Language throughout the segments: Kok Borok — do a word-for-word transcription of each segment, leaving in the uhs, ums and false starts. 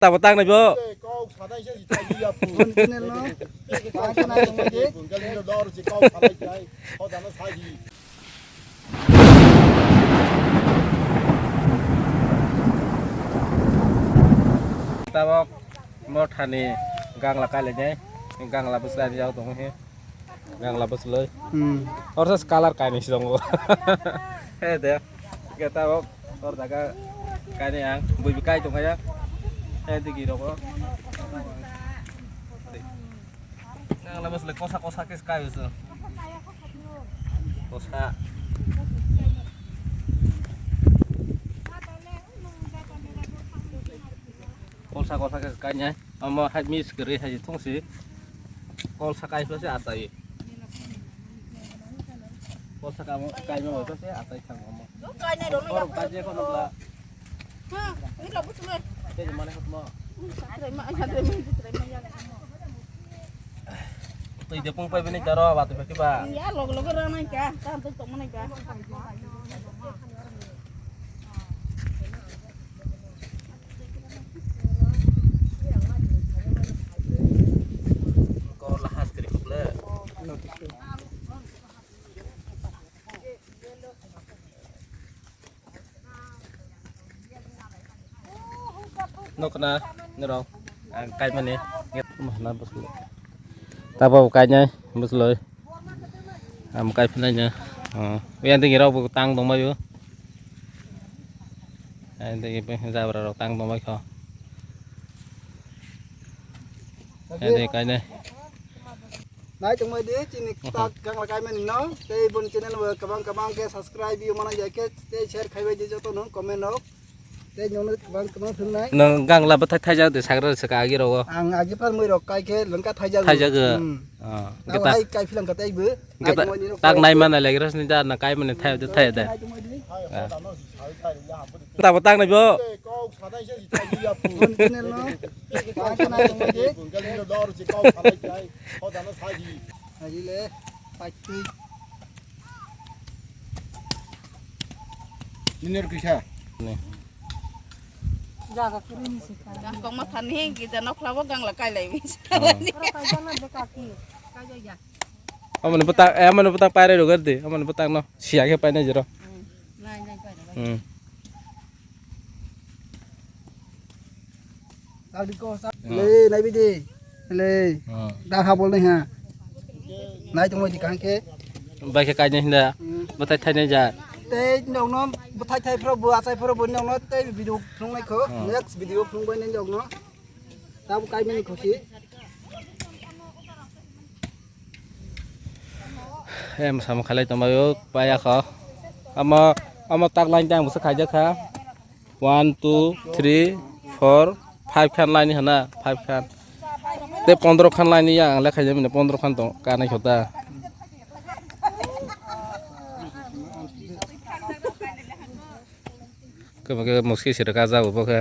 Tabo tang nai bo. Tabok mothani gangla kailainai, gangla bwswlani jagao tongo he. Gangla bwswlwi. Hmm. Orsa colour kainwi si tongo. He de. Khe tabok or jaga kainwi ang buibi kai tongkha ya. He digi rogo. Gangla bwswlwi kosa kosa khe kai usu. Kosa. Kolsa kolsa khe kainai. Omo hai miss kwrwi hai thungsi. Kolsa kaisa se achai. Kolsa kamo kaima bai se achai thang omo. Kainai rok. Or kaje kono bla. Ha, ni rok buchung. Te mane hotmo. Satrai ma, satrai ma, satrai ma ya. Twi de pung pai bini jaro ba twi ba. Ya log log ra nai ka, ta tu tong nai ka. Kor lahas kiri kukle. Nokna norok ang kaimani. Mahna bwswlwi. Tabok kainai bwswlwi. Ang kaiphinai no. Oh, yang tigi rok bo tang tongbaio. Yang tigi jabra rok tang tongbaikho. Yang tigi kainai. Nai tongbai di, chini tak gangla kaimani no, tei boni channel bo kabang kabang khe subscribe yo mana ya khe, tei share khaibai di joto no comment rok, tei nongno kabang kabang thwngnai. Nong gangla bwthai thaijak de sagra se ka agi rogo. Ang agi phan mui rok kai khe lengka thaijago. Thaijago. Hmm. Ah, tabo geta hai kai philang ka tei bo. Geta tak nai mana legra sini da na kaimani thai de thai de. Nai tongbai di. Ah. Tabo tang nai bo. Boni channel no. Tang nai tongbai di. Ajile, paitwi. Junior kisa. Ni. Jaga kiri ni sikha. Kong ma thani gida nokla bo gangla kailai mi. Oh. Oro kaijana beka ki. Kaijaya. Amani bwtang, eh, amani bwtang pairwi rwgwi di. Amani bwtang no siya khe painai jero. Hmm. Nai, nai, pairwi. Hmm. Tadi ko sa. Hmm. Le, nai bidi. Le. Hmm. Da ha bol nai ha. Nai tongmo di kang khe. Bai khe kainai hinda. Hmm. Bwthai thainai ja. Tei nokno bwthai thai phro bo achai phro bo nokno tei video phunuk nai kho. Hmm. Next video phunuk bai nai nokno. Tamo kaimani kho si. Em, samo khalai tongbaio, paya kho. Amo, amo tak line tang busa khaijak kha. One, two, three, four, five khan line hana, five khan. Te pondro khan line ya, ang lekha jemine pondro khan tong, kanai khota. Kebo kebo muski sirka jago bo khe.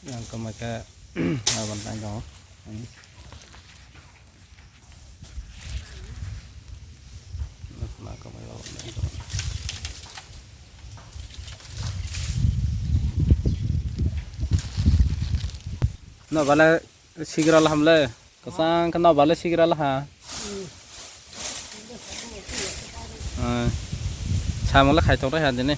Yang kemaka awan tangkong. No bale sigra laham le. Kwchang khe no bale sigra laha. Samung le khai tong ha dini.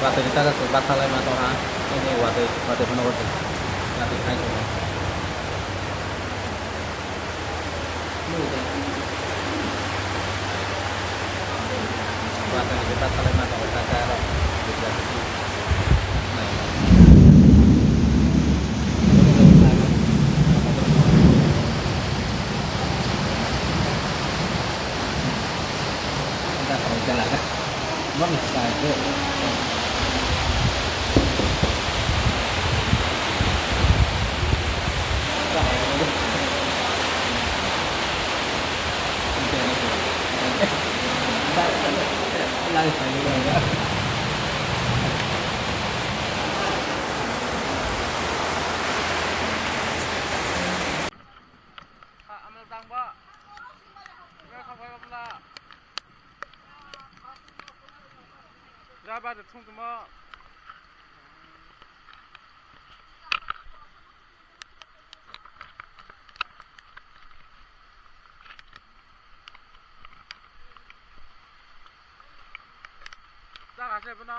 Watui ni taga se bathalai ma tongha, ini watui, watui phano watui, watui khai tongha. Watui ni bathalai ma tongha, taga rok. Driver de thung tongmo. Chara se bono.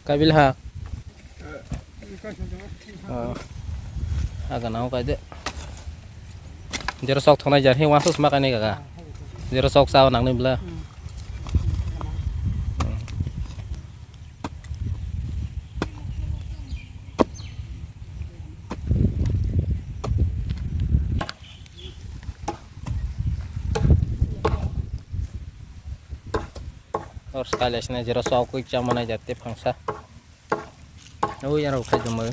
Kabil ha. Ah. Aga nang kai de. Jero sok thonai jar hi wansuk sma kai nai gaga. Jero sok sao nang ni bla. Or sky lesna jero sok kui chamana jate phangsa. Ui, aro khai tongmai.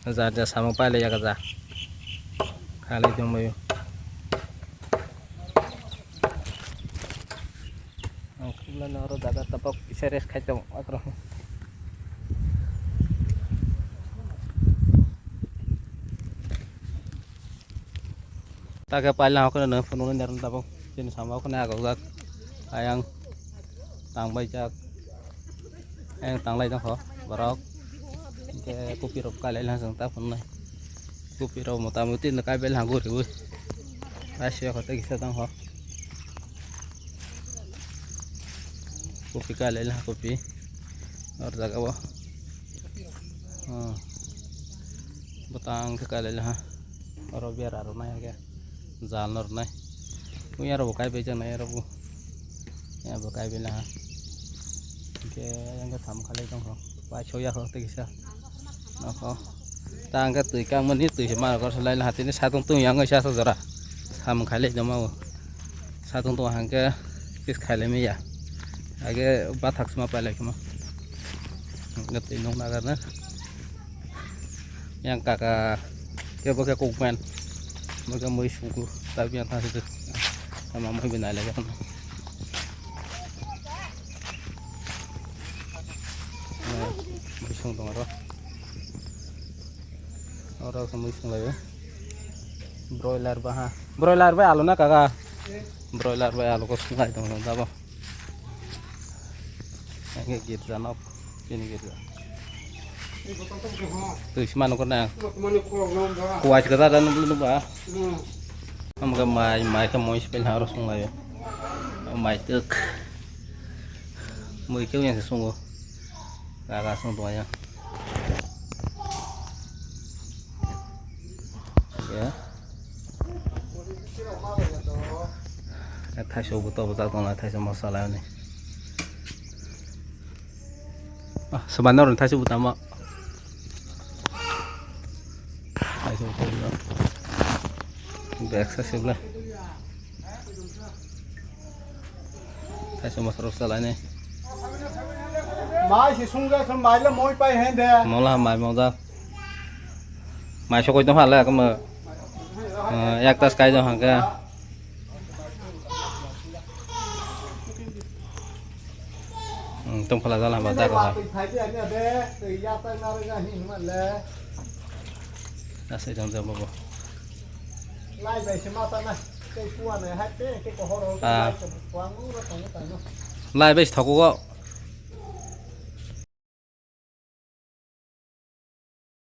Jar jar samung pailai ya kaja. Khalai tongmai. Ang khumlai no aro jaga tabok kisa rest khai tong akro. Take paila hokhe no phunuknai aro tabok chini samung hokhe no agajak. Ayang tangbai jak. Ayang tanglai tongkho borok. Hingke kupi rok kailai lang chwng ta phunuknai. Kupi rok mota moti no kaibai lang guriui. Kaisa kota kisa tongkho. Kupi kailai lang kupi. Or jaga o. Oh. Bwtang khe kailai laha. Oro bera rwnai hwnkhe jal no rwnai. Buya rok bo kaibai jaknai oro bo. Ya bo kaibai laha. Hwnkhe yang khe samung khalai tongkho. Pai soya kho tei kisa. Nokho. Ta hwnkhe twi kangmani twi se ma rok salai laha tini satung tong yang khe sa jora. Samung khailai tongma bo. Satung tong hwnkhe kis khailai maya. Age bathak sima pailai khama. Hwnkhe twi nung nagar na. Yang kaka kebo khe kokben. Bo khe mui sugo. Tabi yang thang sidi. Tama mui binai lagi. Mui sung tong aro. Oro khe mui sung laio. Broiler ba ha. Broiler bai alu na kaka. Broiler bai alu ko sung lai tong tabo. Ang girja nok. Ini girja. Tui sima nukar na. Kuas kata dan bulu ba. Am ga mai mai ka moi spel harus sung laio. Mai tuk. Mui keu yang sesungguh. Kaka sung tuanya. Ya. Thaiso buto bujak tong lai, thaiso masala ni. Ah, sebenarnya thaiso buta ma. Thaiso buto bujak. Bek sa sebla. Thaiso masala salai ni. Mai si sung ja, mai le moi pai hen de. Mola mai mojak. Mai sokoi tong hala kama. Yak tas kai tong hangka. Tong phala jala ba da ko. Asai jang jang bobo. Ah. Lai bai thogo.